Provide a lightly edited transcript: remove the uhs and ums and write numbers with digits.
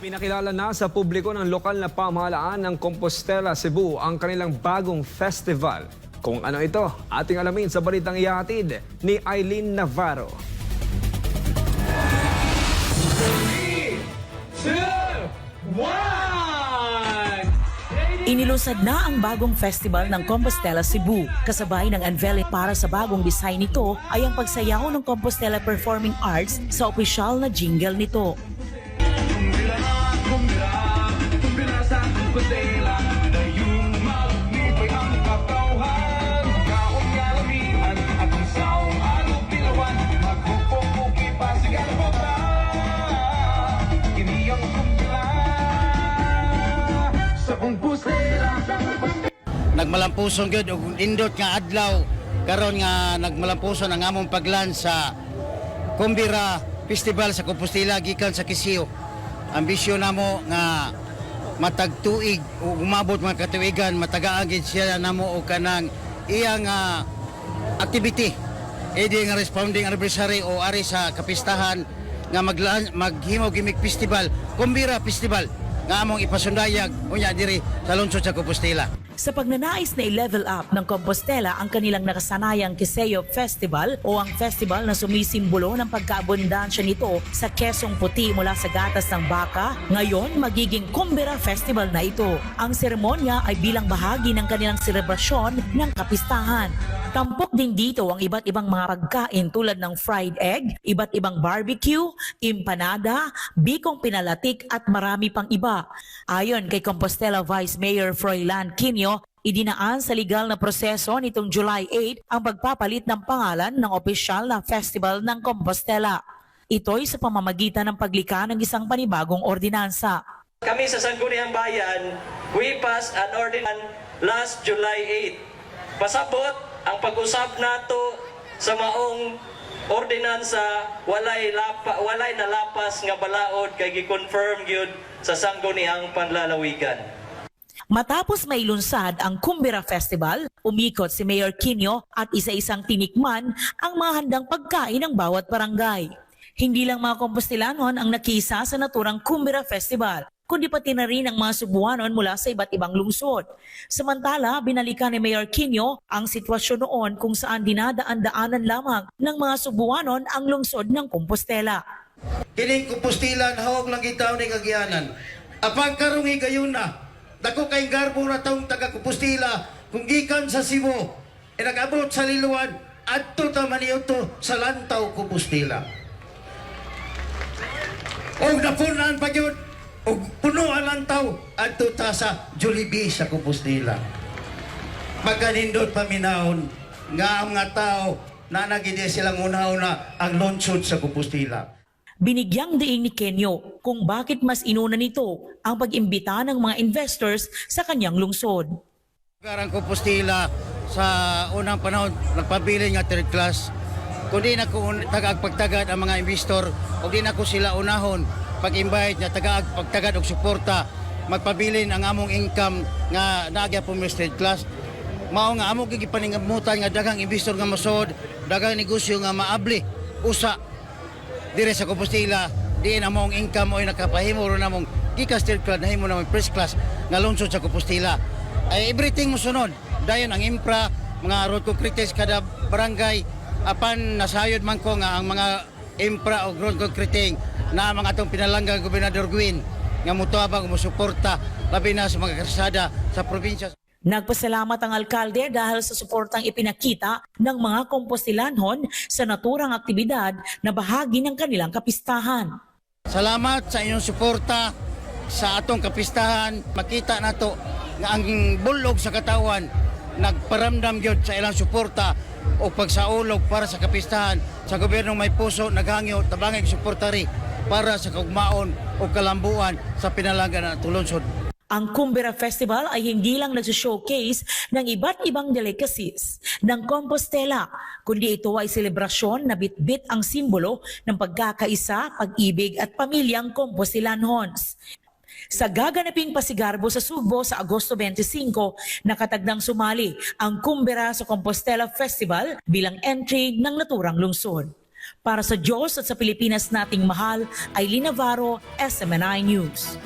Pinakilala na sa publiko ng lokal na pamahalaan ng Compostela, Cebu ang kanilang bagong festival. Kung ano ito, ating alamin sa balitang ihahatid ni Eileen Navarro. 3, 2, 1! Inilunsad na ang bagong festival ng Compostela Cebu. Kasabay ng unveiling para sa bagong design nito ay ang pagsayaw ng Compostela Performing Arts sa opisyal na jingle nito. Kumbira, kumbira sa Compostela. Dayong maglipay ang katawhan. Kaon nga lamian at ang saong alog tilawan. Maghupok-uki pa sigalpota. Kini ang kumbira sa Compostela, sa Compostela. Nagmalampuson gyud og nindot nga adlaw karon nga nagmalampuson ang among paglan sa Kumbira Festival sa Compostela gikan sa Kisio. Ambisyon namo nga matag tuig ug umabot mga katuigan, matagaan gid siya namo og kanang iyang activity. Edi nga responding anniversary o ari sa kapistahan nga maglaan maghimo gimik festival, Kumbira Festival, nga among ipasundayag unya diri sa lungsod sa Compostela. Sa pagnanais na i-level up ng Compostela ang kanilang nakasanayang Kiseo Festival o ang festival na sumisimbolo ng pagkaabundansya nito sa kesong puti mula sa gatas ng baka, ngayon magiging Kumbira Festival na ito. Ang seremonya ay bilang bahagi ng kanilang selebrasyon ng kapistahan. Tampok din dito ang iba't ibang mga pagkain tulad ng fried egg, iba't ibang barbecue, empanada, bikong pinalatik at marami pang iba. Ayon kay Compostela Vice Mayor Froilan Quinio, idinaan sa legal na proseso nitong July 8 ang pagpapalit ng pangalan ng opisyal na Festival ng Compostela. Ito'y sa pamamagitan ng paglikha ng isang panibagong ordinansa. Kami sa Sangguniang Bayan, we passed an ordinance last July 8. Pasabot, ang pag-usap nato sa maong ordinansa, walay nalapas nga balaod kay gi-confirm gyud sa Sangguniang Panlalawigan. Matapos mailunsad ang Kumbira Festival, umikot si Mayor Quinio at isa-isang tinikman ang mga handang pagkain ng bawat barangay. Hindi lang mga Compostilanon ang nakisa sa naturang Kumbira Festival, kundi pati na rin ang mga Subuanon mula sa iba't ibang lungsod. Samantala, binalikan ni Mayor Quinio ang sitwasyon noon kung saan dinadaan-daanan lamang ng mga Subuanon ang lungsod ng Compostela. Kining Compostela, nahog lang gitaw ni kagyanan. Apang karong higayon na, dako kay garbo na taong taga Compostela kung gikan sa Cebu, e nag-abot sa Liluan, adto ta maniudto sa Lantaw Compostela. Og napunan pa gyud, og puno ang lantaw, adto ta sa Jollibee sa Compostela. Pagkanindot paminawon nga ang mga tao na nagidi silang una-una ang lungsod sa Compostela. Binigyang diin ni Quinio kung bakit mas inuna nito ang pag-imbita ng mga investors sa kanyang lungsod. Lugar ang Compostela sa unang panahon nagpabilin nga third class. Kung di na ko tagaag pagtagad ang mga investor o di na ko sila unahon pag-invite nga tagaag pagtagad og suporta, magpabilin ang among income nga naagya po third class. Mao nga amo gyud gipaningamutan nga daghang investor nga mosod, daghang negosyo nga maabli usa dire sa Compostela, diin among income oy nakapahimo ro namong gikas third class nahimo namong first class nga lungsod sa Compostela. Ay everything mosunod dayon, ang infra, mga road concretes kada barangay. Apan nasayod man ko nga ang mga infra o road concreting na mga atong pinalanggang Gobernador Gwin nga motuabang, mosuporta labi na sa mga karsada sa probinsya. Nagpasalamat ang alkalde dahil sa suportang ipinakita ng mga Compostelanhon sa naturang aktibidad na bahagi ng kanilang kapistahan. Salamat sa inyong suporta sa atong kapistahan. Makita nato nga ang bulog sa katawan nagparamdam gyud sa ilang suporta o pagsaulog para sa kapistahan. Sa gobyernong may puso, naghangyo, tabangig suporta ri para sa kaugmaon o kalambuan sa pinalanggan ng lungsod. Ang Kumbira Festival ay hindi lang nag-showcase ng iba't ibang delicacies ng Compostela, kundi ito ay selebrasyon na bitbit ang simbolo ng pagkakaisa, pag-ibig at pamilyang Compostelanhons. Sa gaganaping pasigarbo sa Sugbo sa Agosto 25, nakatagdang sumali ang Kumbira sa Compostela Festival bilang entry ng naturang lungsod. Para sa Diyos at sa Pilipinas nating mahal, Eileen Navarro, SMNI News.